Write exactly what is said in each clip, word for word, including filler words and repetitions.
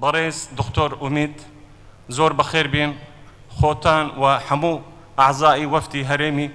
Berêz Doktor Umît, zor bi xêr bîn, xotan we hemû ezayî wefdî herêmî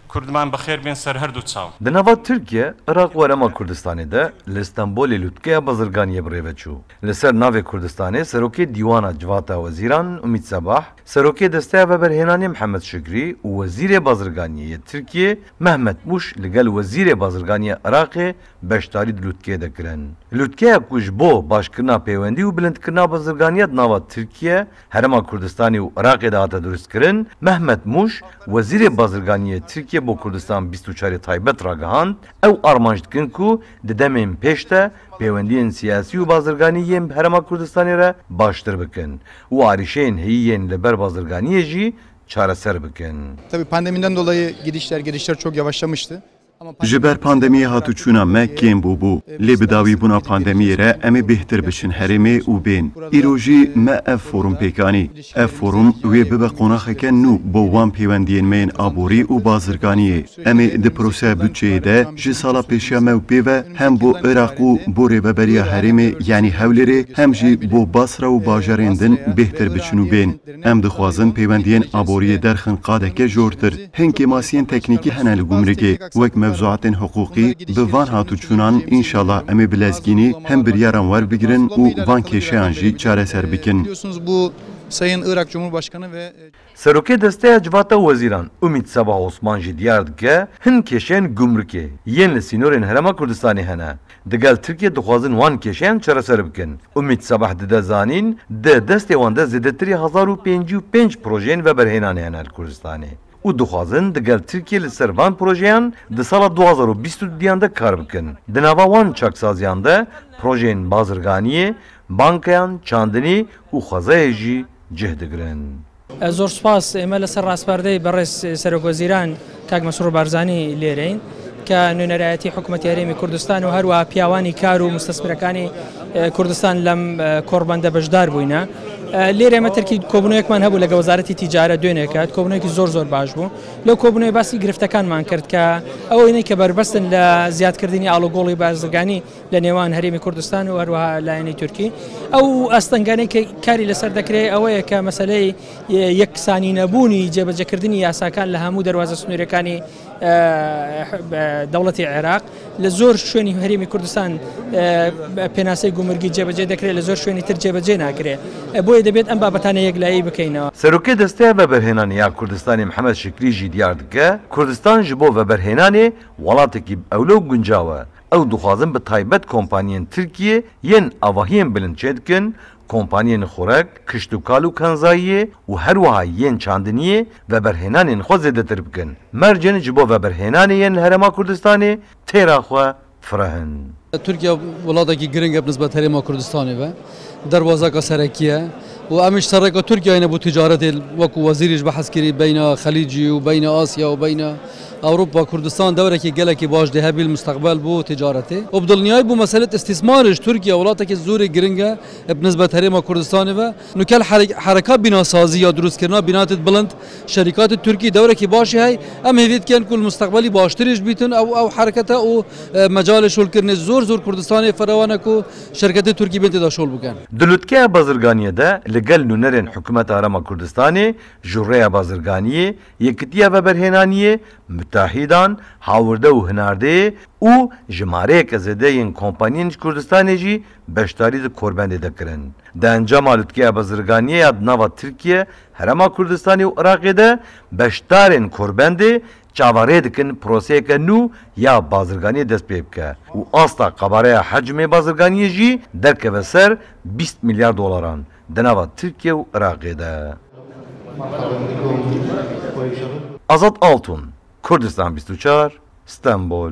Kurdiman bi xêr bîn ser her du çaw. Di nava Tirkiye, Iraq û Herêma Kurdistanê de li Stenbolê lûtkeya bazirganiyê bi rê ve çû. Li ser navê Kurdistanê serokê Dîwana Civata Wezîran Umît Sebah, serokê Desteya Veberhênanê Mihemed Şikrî û Wezîrê Bazirganiyê yê Tirkiyê Mehmet Mûş li gel Wezîrê Bazirganiya Iraqê beşdarî di lûtkeyê de kirin. Lûtkeya ku ji bo başkirina pêwendî û bilindkirina bazirganiya di nava Tirkiye, Herêma Kurdistanê û Iraqê de hate dirustkirin, Mehmet Mûş, Wezîrê Bazirganiyê Tirkiye bo Kurdistan bîst û çarê taybet ragihand, ew armanc dikin ku di demên pêş de pêwendiyên siyasî û bazirganî yên bi Herêma Kurdistanê re baştir bikin û arîşeyên heyî yên li ber bazirganiyê jî çareser bikin. Tabii pandemiden dolayı gidişler, gelişler çok yavaşlamıştı. Ama Ji ber pandemiyê hatûçûna me kêm bûbû, lê bi dawîbûna pandemiyê re em ê bêhtir biçin herêmê û bên. Îro jî me ev forum pêk anî. Ev forum wê bibe qonaxeke nû bo wan pêwendiyên me yên aborî û bazirganiyê. Em ê di proseya budçeyê de ji sala pêşiya me û pê ve hem bo Iraq û bo rêveberiya herêmê, yanî Hewlêrê, hem jî bo Basra û bajarên din bêhtir biçin û bên. Em dixwazin pêwendiyên aboriyê derxin qadeke jortir. Hin kêmasiyên teknîkî hene li gumrikê. Wek mewzuatên hiqûqî, bi van hatûçûnan înşallah em ê bi lezgînî hem biryaran werbigirin û van kêşeyan jî çareser bikin. Biliyorsunuz bu Sayın Irak Cumhurbaşkanı ve Serokê Desteya Civata Wezîran Umît Sebah Osman jî diyar dike, hin kêşeyên gumrikê yên li sînorên Herêma Kurdistanê hene. Digel Tirkiye dixwazin wan kêşeyan çareser bikin. Umît Sebah dide zanîn, di destê wan de zêdetirî hezar û pêncî û pênc projeyên veberhênanê hene li Kurdistanê û dixwazin digel Tirkiye li ser van projeyan di sala du hazar û bîst û duyan de kar bikin. Di nava wan çaksaziyan de projeyên bazirganiyê, bankeyan, çandinî û xwezayê jî cih digirin. Zor spas. ئێمە لەسەر ڕاسپاردەی بەڕێز سەرۆک وەزیران کاک مەسرور بارزانی لێرەین کە نوێنەرایەتی حکوومەتی هەرێمی کوردستان و هەروە پیاوانی کار و مستەسمرەکانی کوردستان لەم کۆڕبەندە بەشدار بووینە. لێرە ئێمە تەرکی کۆبوونەوەیەکمان هەبوو لەگە وەزارەتی تیجارە دوێنێکە، کۆبوونەوەیەکی زۆر زۆر باش بوو. لەو کۆبوونەوەی باسی گرفتەکانمان کرد کە ئەوەینەی کە بەربەستن لە زیادکردنی ئاڵوگۆڵی بازرگانی لە نێوان هەرێمی کوردستان و هەروەها لایەنی تورکی. ئەو ئاستەنگانەی کە کاری لەسەر دەکرێت ئەوەیە کە مەسەلەی یەکسانی نەبوونی جێبەجێکردنی یاساکان لە هەموو دەروازە سنوورەکانی دەوڵەتی عێراق لە زۆر شوێنی هەرێمی کوردستان پێناسەی گومرگی جێبەجێ دەکرێت، لە زۆر شوێنی تر جێبەجێ ناکرێت. بۆیە دەبێت ئەم بابەتانە یەکلایی بکەینەوە. سەرۆکێ دەستەیە بە بەرهێنانی یا کوردستانی محەمەد شکری ژی دیار دکە، کوردستان ji bo veberhênanê welatekî bi ewle û guncaw e. Ew dixwazin bi taybet kompaniyên Tirkiyê yên avahiyên bilind çêdikin, kompaniyên xurek, kişt û kal û kanzayiyê û her wiha yên çandiniyê veberhênanên xwe zêdetir bikin. Mercên ji bo veberhênanê yên li Herêma Kurdistanê têra xwe fireh in. Tirkiye welatekî giring e bi nisbet Herêma Kurdistanê ve. Derwazeka serekî ye. Û em ji sereka Tirkiyeyê ne bo ticaretê wekû wezîrî ji behs kirî beyna Xelîcî û beyna Asya û beyna Ewropa, Kurdistan dewrekî gelekî baş dê hebî li mustaqbel bo ticaretê. Û bi dilniyayî bû meselê îstîsmarê ji Tirkiye welatekî zorê giring e bi nisbet Herêma Kurdistanê ve. Nukel here-, hereka bînasazî ya dirustkirina bînatê bilind şerîkatê Tirkî dewrekî başî hey. Em hêvî dikin ku li mustaqbelî baştirî jî bîtin ew, ew herekete û, e, mecalê şolkirinê zor zor Kurdistanê firawan e ku şerketê Tirkî bên tê de şol bikin. Di lûtkeya bazirganiyê de li gel nûnerên Hikûmeta Herêma Kurdistanê, Jûreya Bazirganiyê, Yekitiya Veberhênaniyê, Mutahîdan, Hawirde û Hinardeyê û jimareyeke zêde yên kompaniyên ji Kurdistanê jî beşdarî di korbendê de kirin. Di encama lûtkeya bazirganiyê ya di nava Tirkiye, Herêma Kurdistanê û Iraqê de beşdarên korbendê çaverê dikin proseyeke nû ya bazirganiyê dest pê bike û asta qebareya hecmê bazirganiyê jî derkeve ser bîst milyar dolaran di nava Tirkiye û Iraqê de. Azad Altun, Kurdistan bîst û çar, Stenbol.